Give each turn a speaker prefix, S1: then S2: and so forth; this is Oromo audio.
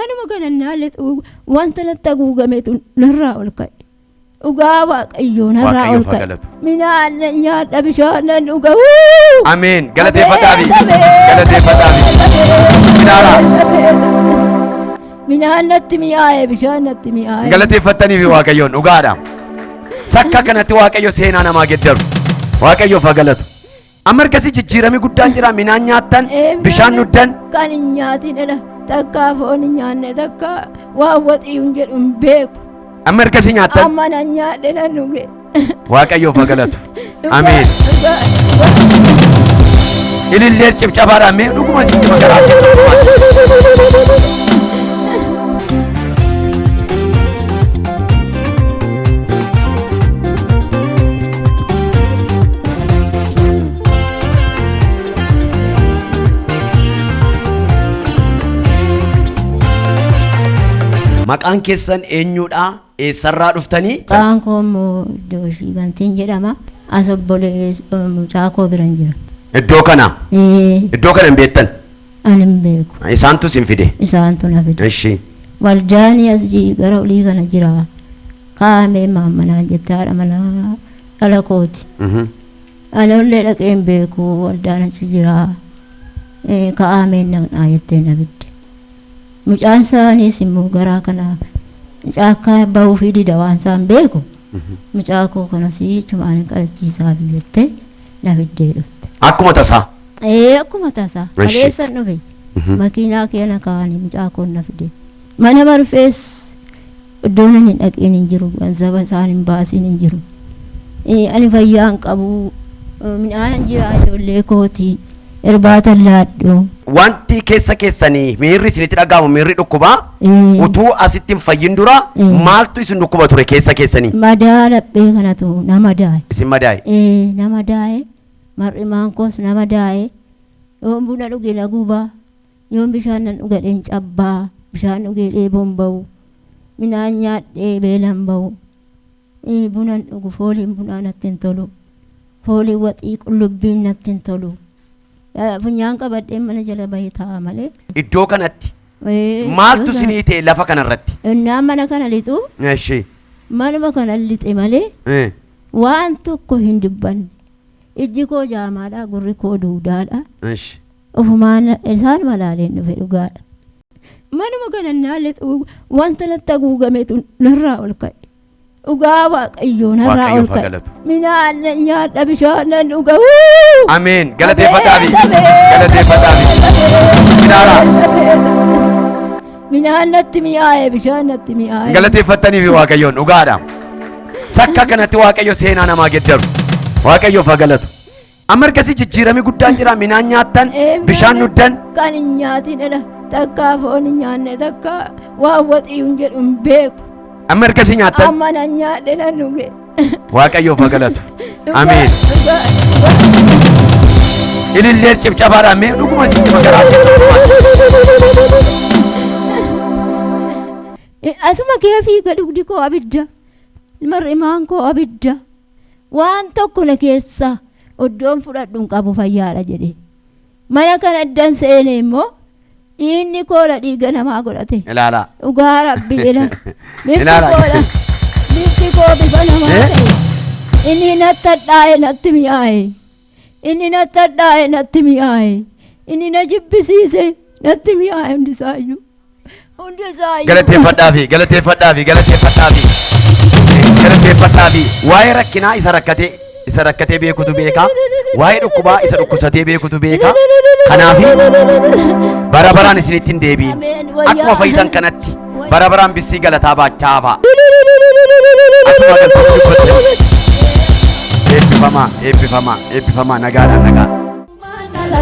S1: Manuma kana naalixu wanta natti haguugametu narraa ol ka'e. Dhugaa Waaqayyoo narraa ol
S2: Waaqayyoof haa
S1: ka'e.
S2: galatu.
S1: Midhaan nan nyaadha bishaan nan dhuga.
S2: Ameen. Galateeffadhaafi.
S1: Ameen.
S2: Galateeffadhaafi. Ilaalaa.
S1: Midhaan natti mi'aaye bishaan natti mi'aaye.
S2: Galateeffattaniifi Waaqayyoon dhugaadha. Sakka kanatti Waaqayyo seenaa namaa geddaru. Waaqayyoof haa galatu. Amma ergasii jijjiirami guddaan jira. Midhaan nyaattan, bishaan dhugdan.
S1: Kan hin nyaatin ala takkaa foon hin nyaanne takkaa waan waxii hin jedhu hin beeku.
S2: Amma ergasii nyaattan.
S1: Amma nan nyaadhe nan dhuge.
S2: Waaqayyoof haa galatu.
S1: Dhugaa-
S2: Ameen.
S1: dhugaa- dhugaa.
S2: Ilillee cibcabaadhaan mee dhuguma sitti makaraa keessa dhugumaan. Maqaan keessan eenyudha? Eessarraa dhuftanii?
S1: Maqaan koo immoo iddoo ishii bantiin jedhama. As obboleessa mucaa koo biran jira.
S2: Iddoo kana.
S1: Ee,
S2: Iddoo kana hin beektan.
S1: Ani hin beeku.
S2: Isaantu isin fide.
S1: Isaantu na fide.
S2: Ishi.
S1: Waldaan as gara olii kana jira. Kaa'amee maammanaan jette haadha manaa dhala kooti. Ani ollee dhaqee hin beeku waldaan achi jira. Kaa'amee naqnaa jettee na fidde. Mucaan isaaniis immoo garaa kana caakkaa bahuufii dida waan isaan beeku. Mucaa koo kanas chumaan hin qarachiisaa jettee na fiddee dhufte.
S2: Akkuma tasaa.
S1: Ee, akkuma tasaa.
S2: Ishi.
S1: Kaleessan dhufe. Makiinaa keena kaa'anii mucaa koo na fide. Mana marfees iddoon ani hin dhaqiin hin jiru. Ganzaba isaan hin baasiin hin jiru. Ani fayyaa hin qabu. Midhaan jira ijoollee kooti. Irbaata laadhu.
S2: Wanti keessa keessanii miirri isinitti dhaga'amu miirri dhukkubaa utuu asitti hin fayyin dura maaltu isin dhukkuba ture keessa keessanii?
S1: Madaa laphee kanatu nama daa'e.
S2: Isin madaa'e.
S1: Ee, nama daa'e. Mar'imaan koos nama daa'e. Yoon buna dhuge na gubaa. Yoon bishaan nan dhugadheen cabbaa. Bishaan dhugee dheeboon ba'u. Midhaan nyaadhee beelan ba'u. Bunan dhugu fooliin bunaa natti hin tolu. Fooliin waxii qullubbiin natti hin tolu. Funyaan qabadheen mana jala bahee taa'a malee.
S2: Iddoo kanatti
S1: Ee,
S2: maaltu
S1: iddoo
S2: isinii ta'e lafa kanarratti?
S1: Innaan mana kana lixu
S2: Ishi.
S1: manuma kana lixe malee waan tokko hin dubbanne. Ijji koo jaamaadha, gurri koo duudaadha.
S2: Ishi.
S1: Ofumaan isaan malaaleen dhufe dhugaadha. Manuma kana naa lixu wanta natti haguugametu narraa ol ka'e. Dhugaa Waaqayyoo narraa ol
S2: Waaqayyoof haa
S1: ka'e.
S2: galatu.
S1: Midhaan nan nyaadha bishaan nan dhuga.
S2: Ameen. Galateeffadhaafi.
S1: Ameen.
S2: Galateeffadhaafi. Ilaalaa.
S1: Midhaan natti mi'aaye bishaan natti mi'aaye.
S2: Galateeffattaniifi Waaqayyoon dhugaadha. Sakka kanatti Waaqayyo seenaa namaa geddaru. Waaqayyoof haa galatu. Amma ergasii jijjiirami guddaan jira. Midhaan nyaattan,
S1: Ee,
S2: bishaan dhugdan.
S1: Kan hin nyaatin ala takkaa foon hin nyaanne takkaa waan waxii hin jedhu hin beeku.
S2: Amma ergasii nyaattan.
S1: Amma nan nyaadhe nan dhuge.
S2: Waaqayyoof haa galatu.
S1: Dhugaa-
S2: Ameen.
S1: dhugaa- dhugaa.
S2: Ilillee cibcabaadhaan mee dhuguma sitti makaraa keessa dhugumaan.
S1: Asuma kee fiiga dhugdi koo abidda. Mar'imaan koo abidda. Waan tokko na keessa iddoon fudhadhu hin qabu fayyaadha jedhe. Mana kana iddan seene immoo dhiigni koola dhiiga namaa godhate.
S2: Ilaalaa.
S1: Dhugaa rabbi ila. Bifti
S2: Ilaalaa.
S1: koola. Bifti koo bifa namaa
S2: Eh?
S1: ta'e. Inni natti hadhaa'e natti mi'aaye. Inni natti hadhaa'e natti mi'aaye. Inni na jibbisiise natti mi'aaye hundisaayyuu. Hundisaayyuu.
S2: Galateeffadhaafi, galateeffadhaafi, galateeffadhaafi. Galateeffadhaafi. Waa'ee rakkinaa isa rakkatee beekutu beeka. Waa'ee dhukkubaa isa dhukkubsatee beekutu beeka. Kanaafi bara baraan isinitti hin deebiin.
S1: Ameen. Wayyaa.
S2: Akkuma fayyitan kanatti bara baraan bissii galataa baachaa hafaa. Asuma galtoota dubbatti. Eebbifamaa, eebbifamaa, eebbifamaa nagaadhaan nagaa.
S3: Manala